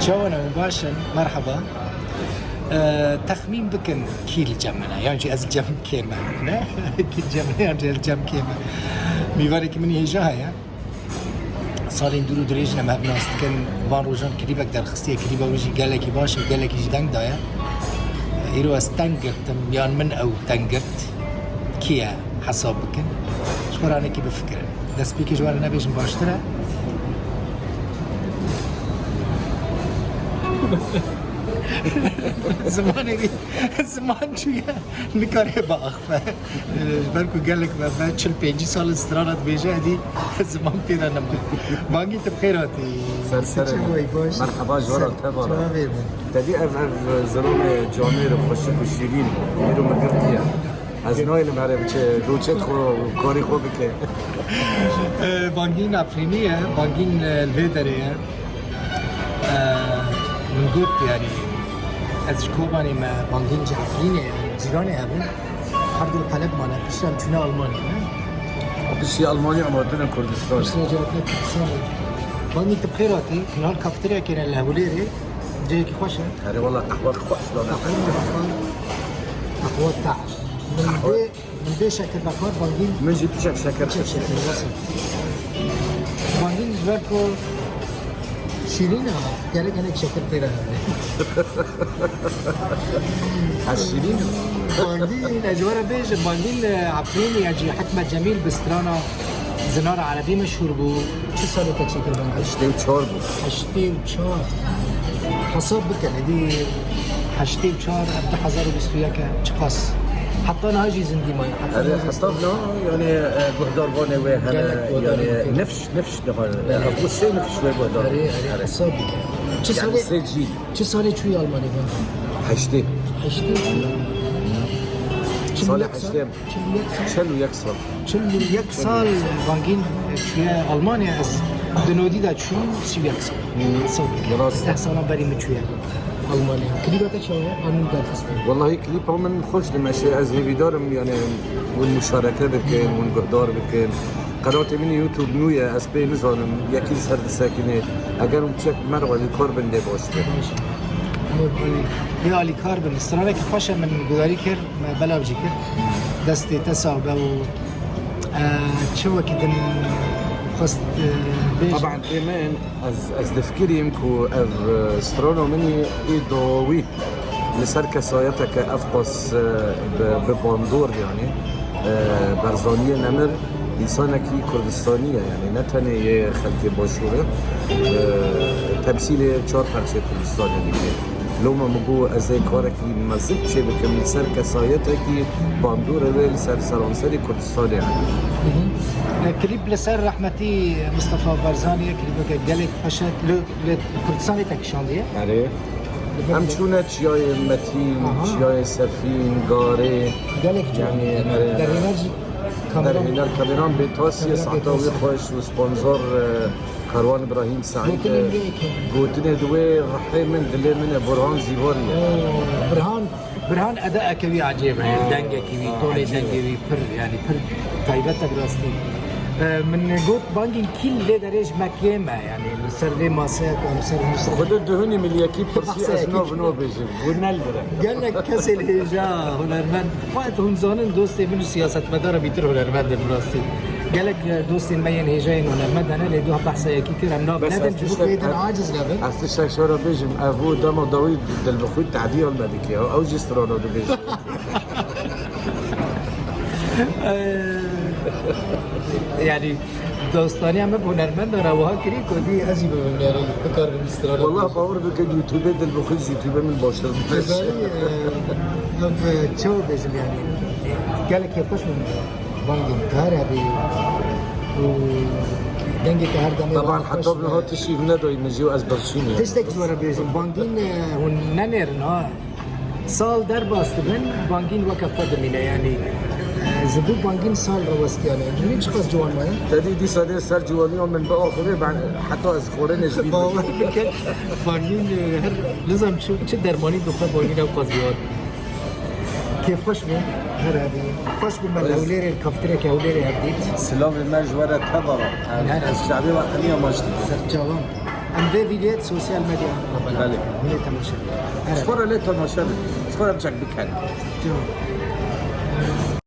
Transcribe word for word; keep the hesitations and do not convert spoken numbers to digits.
Çawa ne, hûn baş in? Merheba. Ee, texmîn bikin kî li cem min e, yan jî ez li cem kê me. Ne? Kî li cem min e, yan jî ez li cem kê me. Mîvanekî min hêja heye. Salên dûr û dirêj ne, me hev nas dikin. Van rojan klîbek derxistiye, klîba wî jî gelekî baş û gelekî jî deng daye. Îro ez teng girtim, yan min ew teng girt. Kî ye? Hesab bikin. Ji xwe re hinekî bifikirin. Destpêkê ji we re nebêjim baştir e. Zimanê wî, ziman çûye, nikare biaxife. Ji ber ku gelek me, me çil pêncî sal li strana dibêje, êdî ziman pê de nema. Bangî, tu bi xêr hatî. Ser serê min. Çawa yî, baş? Merheba, ji we re teva re. Çavê min. Te dî ev, ev zilamê camêr û xweşik û şîrîn, îro min girtiye. Ez nayêlim here biçe, doçet xwe û karê xwe bike. Ee, Bangîn Efrînî ye, Bangîn, e, li vê derê ye. Ee, Min got, yani, ez ji Kobanê me, Bangîn ji Efrînê ye, cîranê hev in. Her du li qeleb mane, piştre em çûne Almanya, ne? Piştî Almanya em hatine Kurdistan. Piştre em hatine Kurdistan. Bangîn, tu bi xêr hatî, final kaftiriyekê ne li Hewlêrê, cihekî xweş e. Erê wela qehwek xweş dane. Qehwe, qehwe, qehwe ta. Min bê, min bê şeker bakar, Bangîn. Min jî piçek şeker. Piçek şeker, nasıl? Bangîn ji ber ku şîrîn e, gerek hinek şeker pê re hebe. Ha, şîrîn e. Bangîn, ez ji we re bêjim, Bangîn, e, Efrînî ye, cî Hikmet Cemîl bi strana Zinara Erebî meşhûr bû. Çi salê te çêkir Bangîn? Heştê û çar bû. Heştê û çar. Hesab bikin, êdî heştê û çar, ev du hezar û bîst û yek e, çiqas? Heta niha jî zindî maye. Heta Erê, niha heta niha, yani, e, guhdarvanê wê hene, Gelek guhdarvanê yani, wê. Nifş, nifş niha, Belê. Ev sê nifş wê guhdar. Erê, erê, Erê. Hesab bikin. Çi Yani salê, sê cîl. Çi salê çûyî Almanya Bangîn? Heştê. Heştê. Salê heştê. Çil û yek sal. Çil û yek sal. Çil û yek sal Bangîn çûye Almanya, ez di nodî de çûm, sî û yek sal. Hmm. Sal. Rast. Deh sala berî min çûye Almanya. Klîba te çawa ye? An min derxist. Wellahî klîpa min xweş dimeşe, ez hêvîdar im, yani, hûn muşareke bikin, hûn guhdar bikin. Qenatê min YouTube nû ye, ez pê nizanim, yekî li ser disekine. Eger hûn çek me re alîkar bin lê baş be. Baş. Ama, e, bê alîkar bin. Stranekî xweş e, min gudarî kir. Me belav jî kir. Destê te sax be û, e, çi wekî din xwest, e, bêjim. Taban, pê min, ez, ez difikirîm ku ev, e, strana min î dawî li ser kesayeteke ev qas, e, bi, bi bandor, yani, e, Barzaniyê nemir, însanekî Kurdistanî ye, yani ne tenê yê xelkê Başûrê, e, temsîlê çar parçeyê Kurdistanê dike. Loma min got, ez ê karekî mezin çê bikim li ser kesayetekî bandorê wê li ser seranserê Kurdistanê hene. Hı hı. E, klîp li ser rehmetî Mistefa Barzanî ye, klîpeke gelek xweş e. Li, li Kurdistanê te kişandiye? Erê. Em çûne Çiyayê Metîn, Aha. Çiyayê Sefîn, Garê. Gelek cihê. Yani, e, Derhêner jî kameran. Derhêner kameran bê tasî ye, Kamera bê sahta wê tasî. Xweş û sponsor, e, Karwan Îbrahîm Seîd, Gotinên wê yekê. Gotinê di wê rihê min, dilê min e, Burhan Zîvarî ye. Oo, Birhan, Birhan edayeke wî ecêb e, Aa, dengekî wî, aa, tonê ecêb e. Dengê wî pir, yani pir taybet e bi rastî. E, min got, Bangîn kî li vê derê ji me kêm e, yani li ser vê maseyek, li ser Xwedê duhunî min yekî pirsî, ez Maseyekî. Nav nav bêjim. Gunel dire. Gelek kesê li hêja hunermend. Xwet hûn zanin dostê min û siyasetmedara bîtir hunermend in rastî. Gelek, e, dostên me yên hêja yên hunermend hene, lê duha behsa yekî kir, em nav Bes nedin, ez ji bo tiştek, wê din ez, aciz nebin. Ez tiştek şora bêjim, ev bû dema dawî dilbixwî tediya me dike. Ew jî strana dibêje. Yani, Dostaniya me bi hunermenda re wiha kirî ku dî ez jî bibim, yani bikarim strana. Wallah, bawer bikin, YouTube dilbixwîn ji YouTube min baştir dibêje. Ev, e, çawa bêjim yani, gelek kêfxweş bûm. Bangên te her hebî û dengê te her demê Taban, wiha xweş heta be. Niha tişî nedayî min jî û ez birçî me. Tiştek ji we re bêjim, bangîn, e, hûn nenêrin ha. Sal derbas dibin, bangîn weke xwe dimîne, yanî, e, ji bo bangîn sal re westiyane. Hûn çiqas ciwan maye? Te dî dîsa dê ser ciwaniya min biaxive, ben heta ez xwarinê ji bîr bikim. Bawer bikin, bangîn, e, her, nizam çi, çi dermanî dixwe bangîn ew qas ciwan. Kêfxweş bû, her hebî. Xweş bû me li Hewlêrê, li kaftireke Hewlêrê hev dît. Silavê me ji we re teva re. Her, her. Ez çavê we hemiya maç dikim. Serçavan. Em vê vîdyoyê sosyal medya Belê. lê temaşe bikin. Ji xwe re lê temaşe bikin. Ji xwe re biçek bikin. Tamam.